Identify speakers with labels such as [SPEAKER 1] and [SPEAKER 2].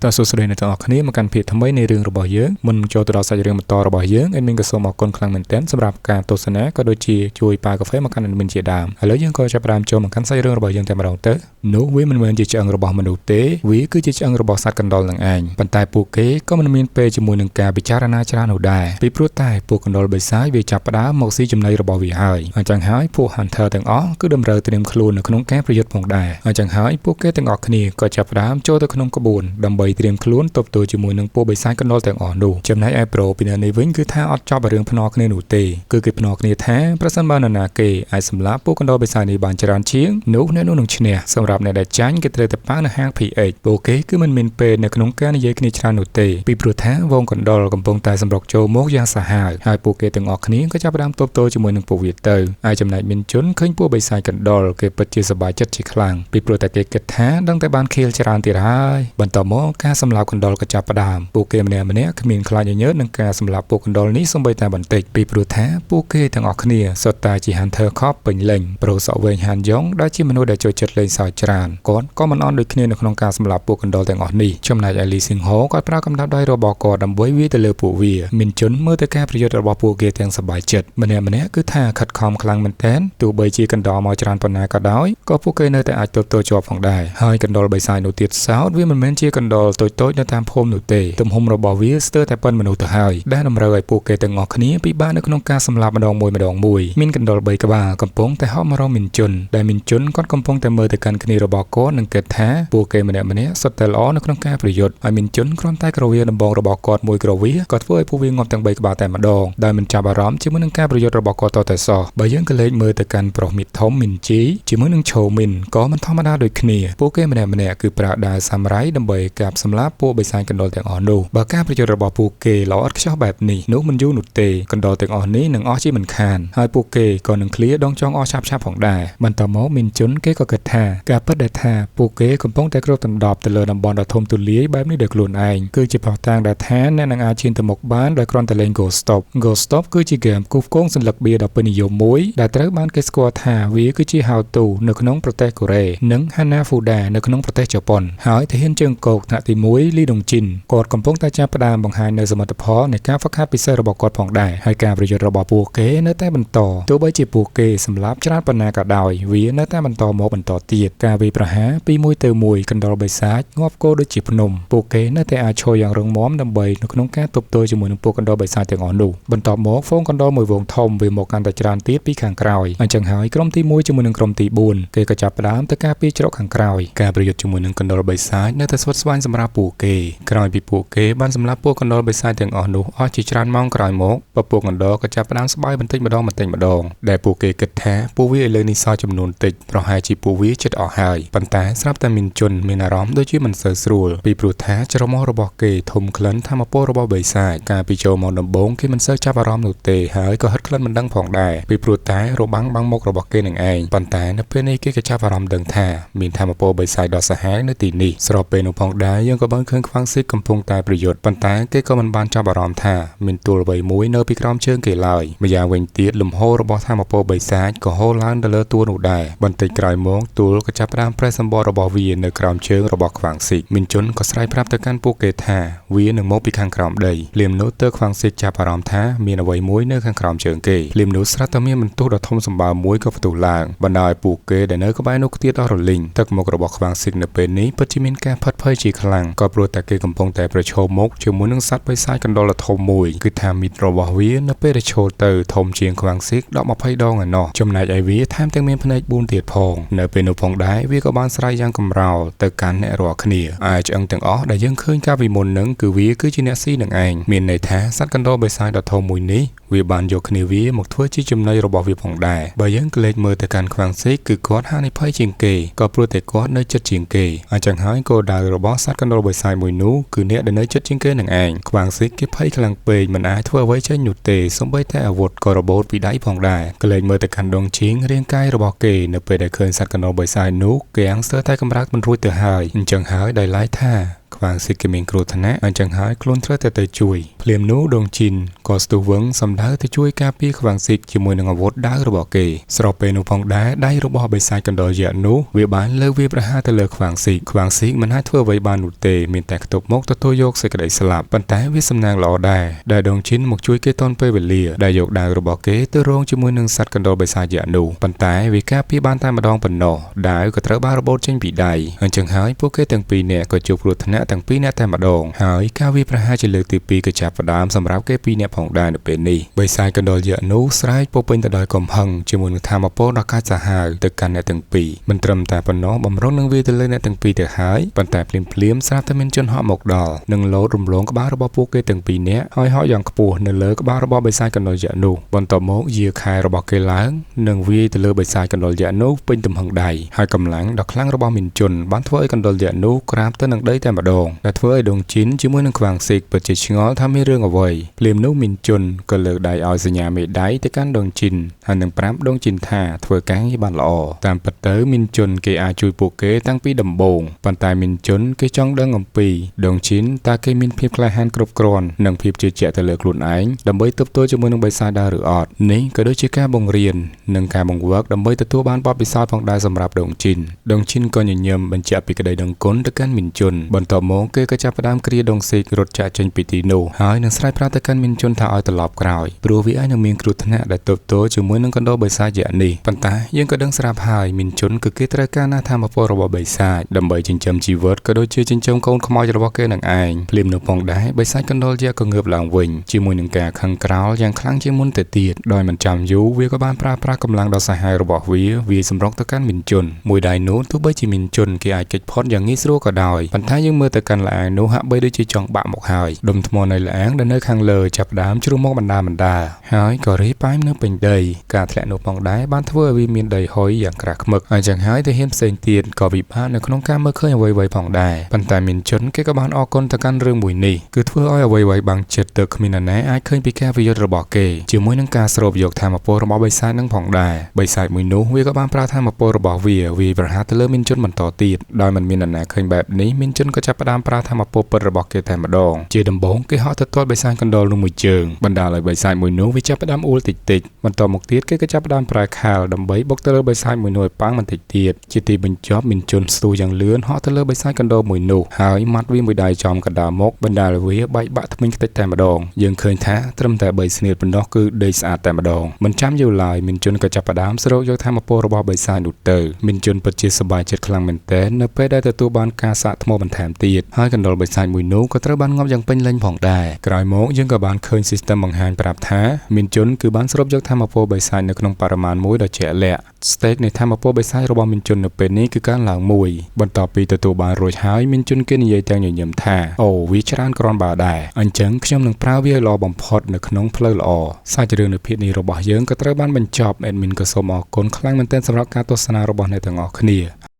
[SPEAKER 1] តើសួស្តីអ្នកទាំងអស់គ្នាមកកាន់ភាគថ្មីនៃរឿងរបស់យើងមុននឹងចូលទៅដល់សាច់រឿងបន្តរបស់យើង admin ក៏សូមអរគុណខ្លាំងមែនទែនសម្រាប់ការទស្សនាក៏ដូចជាជួយប៉ាកាហ្វេមកកាន់ admin ជាដើមឥឡូវយើងក៏ចាប់ផ្ដើមចូលមកកាន់សាច់រឿងរបស់យើងតែម្ដងទៅនោះវាមិនមែនជាឆ្អឹងរបស់មនុស្សទេវាគឺជាឆ្អឹងរបស់សត្វកណ្ដុរនឹងឯងប៉ុន្តែពួកគេក៏មិនមានពេលជាមួយនឹងការពិចារណាច្រើននោះដែរពីព្រោះតែពួកកណ្ដុរបិសាចវាចាប់ផ្ដើមមកស៊ីចំណីរបស់វាហើយអញ្ចឹងហើយពួក Hunter ទាំងអស់គឺតម្រូវត្រៀមខ្លួននៅក្នុងការប្រយុទ្ធផងដែរអញ្ចឹងហើយពួកគេទាំងអស់គ្នាក៏ចាប់ផ្ដើមចូលទៅក្នុងក្បួនដើម្បីត្រៀមខ្លួនទប់ទល់ជាមួយនឹងពួកបិសាចកណ្ដុរទាំងអស់នោះចំណែកឯប្រូពីនៅនេះវិញគឺថាអត់ចប់រឿងភ្នាល់គ្នានោះទេគឺគេភ្នាល់គ្នាថាប្រសិនបើនរណាគេអាចសម្លាប់ពួកកណ្ដុរបិសាចនេះបានច្រើនជាងនោះអ្នកនោះនឹងឈ្នះសម្រាប់អ្នកដែលចាញ់គេត្រូវទៅប៉ាវនៅហាង PH ពួកគេគឺមិនមានពេលនៅក្នុងការនិយាយគ្នាច្រើននោះទេពីព្រោះថាវងកណ្ដុរកំពុងតែសម្រុកចូលមកយ៉ាងសាហាវហើយពួកគេទាំងអស់គ្នាក៏ចាប់ផ្ដើមទប់ទល់ជាមួយនឹងពួកវាទៅហើយចំណែកមានជនឃើញពួកបិសាចកណ្ដុរគេពិតជាសប្បាយចិត្តជាខ្លាំងពីព្រោះតែគេគិតថាដឹងតែបានខៀលច្រើនទៀតហើយបន្តមកការសម្លាប់កណ្ដុរក៏ចាប់ផ្ដើមពួកគេម្នាក់ម្នាក់គ្មានខ្លាចញញើតនឹងការសម្លាប់ពួកកណ្ដុរនេះសូម្បីតែបន្តិចពីព្រោះថាពួកគេទាំងអស់គ្នាសុទ្ធតែជា Hunter Corp ពេញលេញប្រូសក់វែងហានយ៉ងដែលជាមនុស្សដែលចូលចិត្តលេងសើចច្រើនគាត់ក៏មិនអន់ដូចគ្នានៅក្នុងការសម្លាប់ពួកកណ្ដុរទាំងអស់នេះចំណែកឯលីស៊ីងហូគាត់ប្រើកម្ដៅដៃរបស់គាត់ដើម្បីវាយទៅលើពួកវាមានជនមើលទៅការប្រយុទ្ធរបស់ពួកគេទាំងសប្បាយចិត្តម្នាក់ម្នាក់គឺថាខិតខំខ្លាំងមែនទែនទោះបីជាកណ្ដុរមកច្រើនប៉ុណ្ណាក៏ដោយក៏ពួកគេនៅតែអាចទប់ទល់ជាប់ផងដែរហើយកណ្ដុរបិសាចនោះទៀតសោតវាមិនមែនជាកណ្ដុរតូចៗនៅតាមភូមិនោះទេទំហំរបស់វាស្ទើរតែប៉ុនមនុស្សទៅហើយដែលតម្រូវឲ្យពួកគេទាំងអស់គ្នាពិបាកនៅក្នុងការសម្លាប់ម្ដងមួយម្ដងមួយមានកណ្ដុរ3ក្បាលកំពុងតែហក់មករកមានជនដែលមានជនគាត់កំពុងតែមើលទៅកាន់គ្នារបស់គាត់និងគិតថាពួកគេម្នាក់ម្នាក់សុទ្ធតែល្អនៅក្នុងការប្រយុទ្ធហើយមានជនគ្រាន់តែក្រវៀដំបងរបស់គាត់មួយក្រវៀក៏ធ្វើឲ្យពួកវាងាប់ទាំង3ក្បាលតែម្ដងដោយមិនចាប់អារម្មណ៍ជាមួយនឹងការប្រយុទ្ធរបស់គាត់តតែសោះបើយើងក៏លេចមើលទៅកាន់ប្រុសមីធំមីនជីជាមួយនឹងឆូមីនក៏មិនធម្មតាដូចគ្នាពួកគេម្នាក់ម្នាក់គឺប្រើដាវសាមរ៉ៃដើម្បីកាប់សម្លាប់ពួកបិសាចកណ្ដុរទាំងអស់នោះបើការប្រយុទ្ធរបស់ពួកគេល្អឥតខ្ចោះបែបនេះនោះមិនយូរនោះទេកណ្ដុរទាំងអស់នេះនឹងអស់ជាមិនខានហើយពួកគេក៏នឹងឃ្លាដងចង់អស់ឆាប់ៗផងដែរបន្តមកមានជនគេក៏គិតថាការពិតដែលថាពួកគេកំពុងតែគ្របដណ្ដប់ទៅលើតំបន់ដ៏ធំទូលាយបែបនេះដោយខ្លួនឯងគឺជាភស្តុតាងដែលថាអ្នកនឹងអាចឈានទៅមុខបានដោយគ្រាន់តែលេង Go Stop Go Stop គឺជាហ្គេមគូសគងសន្លឹកបៀដ៏ពេញនិយមមួយដែលត្រូវបានគេស្គាល់ថាវាគឺជា How to នៅក្នុងប្រទេសកូរ៉េនិង Hanafuda នៅក្នុងប្រទេសជប៉ុនហើយទាហានជើងគោកថ្នាក់ទី1លីដុងជីនគាត់កំពុងតែចាប់ផ្ដើមបង្ហាញនៅសមិទ្ធផលនៃការហ្វឹកហាត់ពិសេសរបស់គាត់ផងដែរហើយការប្រយុទ្ធរបស់ពួកគេនៅតែបន្តទោះបីជាពួកគេសម្លាប់ច្រើនប៉ុណ្ណាក៏ដោយវានៅតែបន្តមកបន្តទៀតការវាយប្រហារពីមួយទៅមួយកណ្ដុរបិសាចងាប់គោដូចជាភ្នំពួកគេនៅតែអាចឈរយ៉ាងរឹងមាំដើម្បីនៅក្នុងការទប់ទល់ជាមួយនឹងពួកកណ្ដុរបិសាចទាំងអស់នោះបន្ទាប់មកហ្វូងកណ្ដុរមួយហ្វូងធំវាមកកាន់តែច្រើនទៀតពីខាងក្រោយអញ្ចឹងហើយក្រុមទី1ជាមួយនឹងក្រុមទី4គេក៏ចាប់ផ្ដើមទៅការពារច្រកខាងក្រោយការប្រយុទ្ធជាមួយនឹងកណ្ដុរបិសាចនៅតែស្វិតស្វាញសម្រាប់ពួកគេក្រោយពីពួកគេបានសម្លាប់ពួកកណ្ដុរបិសាចទាំងអស់នោះអស់ជាច្រើនម៉ោងក្រោយមកពពួកកណ្ដុរក៏ចាប់ផ្ដើមស្បើយបន្តិចម្ដងបន្តិចម្ដងដែលពួកគេគិតថាពួកវាឥឡូវនេះសល់ចំនួនតិចប្រហែលជាពួកវាជិតអស់ហើយប៉ុន្តែស្រាប់តែមានជនមានអារម្មណ៍ដូចជាមិនសូវស្រួលពីព្រោះថាច្រមុះរបស់គេធំក្លិនធម្មពលរបស់បិសាចកាលពីចូលមកដំបូងគេមិនសូវចាប់អារម្មណ៍នោះទេហើយក៏ហិតក្លិនមិនដឹងផងដែរពីព្រោះតែរបាំងបាំងមុខរបស់គេនឹងឯងប៉ុន្តែនៅពេលនេះគេក៏ចាប់អារម្មណ៍ដឹងថាមានធម្មពលបិសាចដ៏សាហាវនៅទីនេះស្របពេលនោះផងដែរយើងក៏បានឃើញខ្វាងស៊ីកំពុងតែប្រយុទ្ធប៉ុន្តែគេក៏មិនបានចាប់អារម្មណ៍ថាមានទួលអ្វីមួយនៅពីក្រោមជើងគេឡើយម្យ៉ាងវិញទៀតលំហូររបស់ធម្មពលបិសាចក៏ហូរឡើងទៅលើទួលនោះដែរបន្តិចក្រោយមកទួលក៏ចាប់ផ្ដើមប្រេះសម្បករបស់វានៅក្រោមជើងរបស់ខ្វាងស៊ីមានជនក៏ស្រែកប្រាប់ទៅកាន់ពួកគេថាវានឹងមកពីខាងក្រោមដីភ្លាមនោះទើបខ្វាងស៊ីចាប់អារម្មណ៍ថាមានអ្វីមួយនៅខាងក្រោមជើងគេភ្លាមនោះស្រាប់តែមានបន្ទុះដ៏ធំសម្បើមមួយក៏ផ្ទុះឡើងបណ្ដោយឲ្យពួកគេដែលនៅក្បែរនោះខ្ទាតអស់រលីងទឹកមុខរបស់ខ្វាងស៊ីនៅពេលនេះពិតជាមានការផិតភ័យជាខ្លាំងក៏ព្រោះតែគេកំពុងតែប្រឈមមុខជាមួយនឹងសត្វបិសាចកណ្ដុរធំមួយគឺថាមីតរបស់វានៅពេលដែលឈរទៅធំជាងខ្វាងស៊ី10 20ដងឯណោះចំណែកឯវាថែមទាំងមានភ្នែក4ទៀតផងនៅពេលនោះផងដែរវាក៏បានស្រែកយ៉ាងកម្រោលទៅកាន់អ្នករាល់គ្នាឯឆ្អឹងទាំងអស់ដែលយើងឃើញកាលពីមុននឹងគឺវាគឺជាអ្នកស៊ីនឹងឯងមានន័យថាសត្វកណ្ដុរបិសាចដ៏ធំមួយនេះវាបានយកគ្នាវាមកធ្វើជាចំណីរបស់វាផងដែរបើយើងក្លេកមើលទៅកាន់ខ្វាងស៊ីគឺគាត់ហានិភ័យជាងគេក៏ព្រោះតែគាត់នៅជិតជាងគេអញ្ចឹងហើយគោលដៅរបស់សត្វកណ្ដុរបិសាចមួយនោះគឺអ្នកដែលនៅជិតជាងគេនឹងឯងខ្វាងស៊ីគេភ័យខ្លាំងពេកមិនអាចធ្វើអ្វីចេញនោះទេសូម្បីតែអាវុធក៏របូតពីដៃផងដែរក្លេកមើលទៅកាន់ដងជីងរាងកាយរបស់គេនៅពេលដែលឃើញសត្វកណ្ដុរបិសាចនោះគេអាំងស្ទើរតែកម្រើកមិនរួចទៅហើយអញ្ចឹងហើយដោយឡែកថា ខ្វាងស៊ីកគេមានគ្រោះថ្នាក់អញ្ចឹងហើយខ្លួនត្រូវតែទៅជួយភ្លាមនោះដងជីនក៏ស្ទុះវឹងសម្ដៅទៅជួយការពារខ្វាងស៊ីកជាមួយនឹងអាវុធដាវរបស់គេស្របពេលនោះផងដែរដៃរបស់បិសាចកណ្ដុរយៈនោះវាបានលើកវាប្រហារទៅលើខ្វាងស៊ីកខ្វាងស៊ីកមិនអាចធ្វើអ្វីបាននោះទេមានតែខ្ទប់មកទទួលយកសេចក្តីស្លាប់ប៉ុន្តែវាសំណាងល្អដែរដែលដងជីនមកជួយគេទាន់ពេលវេលាដែលយកដាវរបស់គេទៅរងជាមួយនឹងសត្វកណ្ដុរបិសាចយៈនោះប៉ុន្តែវាការពារបានតែម្ដងប៉ុណ្ណោះដាវក៏ត្រូវបានរបូតចេញពីដៃអញ្ចឹងហើយពួកគេទាំងពីរនាក់ក៏ជួបគ្រោះថ្នាក់ទាំងពីរនាក់តែម្ដងហើយការវាយប្រហារជាលើកទី2ក៏ចាប់ផ្ដើមសម្រាប់គេពីរនាក់ផងដែរនៅពេលនេះបិសាចកណ្ដុរយៈនោះស្រែកពោពេញទៅដោយកំហឹងជាមួយនឹងធម៌ពលដ៏កាចសាហាវទៅកាន់អ្នកទាំងពីរមិនត្រឹមតែប៉ុណ្ណោះបំរុងនឹងវាយទៅលើអ្នកទាំងពីរទៅហើយប៉ុន្តែភ្លាមៗស្រាប់តែមានជនហក់មកដល់និងលោតរំលងក្បាលរបស់ពួកគេទាំងពីរនាក់ហើយហក់យ៉ាងខ្ពស់នៅលើក្បាលរបស់បិសាចកណ្ដុរយៈនោះបន្ទាប់មកយាខែរបស់គេឡើងនិងវាយទៅលើបិសាចកណ្ដុរយៈនោះពេញទំហឹងដៃហើយកម្លាំងដ៏ខ្លាំងរបស់មីនជុនបានធ្វើឲ្យកណ្ដុរយៈនោះក្រាបទៅនឹងដីតែម្ដងដែលធ្វើឲ្យដងជីនជាមួយនឹងខ្វាងស៊ីកពិតជាឆ្ងល់ថាមានរឿងអ្វីភ្លាមនោះមីនជុនក៏លើកដៃឲ្យសញ្ញាមេដៃទៅកាន់ដងជីនហើយនឹងប្រាប់ដងជីនថាធ្វើការងារបានល្អតាមពិតទៅមីនជុនគេអាចជួយពួកគេតាំងពីដំបូងប៉ុន្តែមីនជុនគេចង់ដឹងអំពីដងជីនតើគេមានភាពក្លាហានគ្រប់គ្រាន់និងភាពជឿជាក់ទៅលើខ្លួនឯងដើម្បីទប់ទល់ជាមួយនឹងបិសាចដែរឬអត់នេះក៏ដូចជាការបង្រៀននិងការបង្វឹកដើម្បីទទួលបានបទពិសោធន៍ផងដែរសម្រាប់ដងជីនដងជីនក៏ញញឹមបញ្ជាក់ពីក្តីដឹងគុណទៅកាន់មីនជុនបន្ទាប់មកគេក៏ចាប់ផ្ដើមគ្រាដងស៊ីករត់ចាកចេញពីទីនោះហើយនឹងស្រែកប្រាប់ទៅកាន់មីនជុនថាឲ្យត្រឡប់ក្រោយព្រោះវាអាចនឹងមានគ្រោះថ្នាក់ដែលទប់ទល់ជាមួយនឹងកណ្ដុរបិសាចយៈនេះប៉ុន្តែយើងក៏ដឹងស្រាប់ហើយមីនជុនគឺគេត្រូវការណាស់ធម៌ពលរបស់បិសាចដើម្បីចិញ្ចឹមជីវិតក៏ដូចជាចិញ្ចឹមកូនខ្មោចរបស់គេនឹងឯងភ្លាមនោះផងដែរបិសាចកណ្ដុរយៈក៏ងើបឡើងវិញជាមួយនឹងការខឹងក្រោលយ៉ាងខ្លាំងជាងមុនទៅទៀតដោយមិនចាំយូរវាក៏បានប្រើប្រាស់កម្លាំងដ៏សាហាវរបស់វាវាសម្រុកទៅកាន់មីនជុនមួយដៃនោះទោះបីជាមីនជុនគេអាចគេចផុតយ៉ាងងាយស្រួលក៏ដោយប៉ុន្តែយើងមើលទៅកាន់ល្អាងនោះហាក់បីដូចជាចង់បាក់មកហើយដុំថ្មនៅល្អាងដែលនៅខាងលើចាប់ផ្ដើមជ្រុះមកបណ្ដាបណ្ដាហើយក៏រីប៉ែមនៅពេញដីការធ្លាក់នោះផងដែរបានធ្វើឲ្យវាមានដីហុយយ៉ាងក្រាស់ខ្មឹកហើយចឹងហើយទៅហ៊ានផ្សេងទៀតក៏ពិបាកនៅក្នុងការមើលឃើញអ្វីៗផងដែរប៉ុន្តែមីនជុនគេក៏បានអរគុណទៅកាន់រឿងមួយនេះគឺធ្វើឲ្យអ្វីៗបាំងចិត្តទៅគ្មាននរណាអាចឃើញពីការវិយុទ្ធរបស់គេជាមួយនឹងការស្រូបយកធម៌ពលរបស់បិសាចនឹងផងដែរបិសាចមួយនោះវាក៏បានប្រើធម៌ពលរបស់វាវាយប្រហារទៅលើមីនជុនបន្តទៀតដោយមិនមាននរណាឃើញបែបនេះមីនជុនក៏ចាប់ផ្ដើមប្រើធម៌ពលពិតរបស់គេតែម្ដងជាដំបូងគេហក់ទៅទាត់បិសាចកណ្ដុរនោះមួយជើងបណ្ដាលឲ្យបិសាចមួយនោះវាចាប់ផ្ដើមអួលតិចតិចបន្តមកទៀតគេក៏ចាប់ផ្ដើមប្រើខាលដើម្បីបុកទៅលើបិសាចមួយនោះឲ្យប៉ាំងបន្តិចទៀតជាទីបញ្ចប់មីនជុនស្ទុះយ៉ាងលឿនហក់ទៅលើបិសាចកណ្ដុរមួយនោះហើយម៉ាត់វាមួយដៃចំកណ្ដាលមុខបណ្ដាលឲ្យវាបែកបាក់ធ្មេញខ្ទេចតែម្ដងយើងឃើញថាត្រឹមតែ3ស្នៀតប៉ុណ្ណោះគឺដេកស្អាតតែម្ដងមិនចាំយូរឡើយមីនជុនក៏ចាប់ផ្ដើមស្រូបយកធម៌ពលរបស់បិសាចនោះទៅមីនជុនពិតជាសប្បាយចិត្តខ្លាំងមែនទែននៅពេលដែលទទួលបានការសាកថ្មបន្ថែមទៀតហើយកណ្ដុរបិសាចមួយនោះក៏ត្រូវបានងាប់យ៉ាងពេញលេញផងដែរក្រោយមកយើងក៏បានឃើញ system បង្ហាញប្រាប់ថាមីនជុនគឺបានស្រូបយកធម៌ពលបិសាចនៅក្នុងបរិមាណមួយដ៏ជាក់លាក់ stake នៃធម៌ពលបិសាចរបស់មីនជុននៅពេលនេះគឺកើនឡើងមួយបន្ទាប់ពីទទួលបានរួចហើយមីនជុនគេនិយាយទាំងញញឹមថាអូវាច្រើនគ្រាន់បើដែរអញ្ចឹងខ្ញុំនឹងប្រើវាឲ្យល្អបំផុតនៅក្នុងផ្លូវល្អសាច់រឿងនៅភាគនេះរបស់យើងក៏ត្រូវបានបញ្ចប់ admin ក៏សូមអរគុណខ្លាំងមែនទែនសម្រាប់ការទស្សនារបស់អ្នកទាំងអស់គ្នា។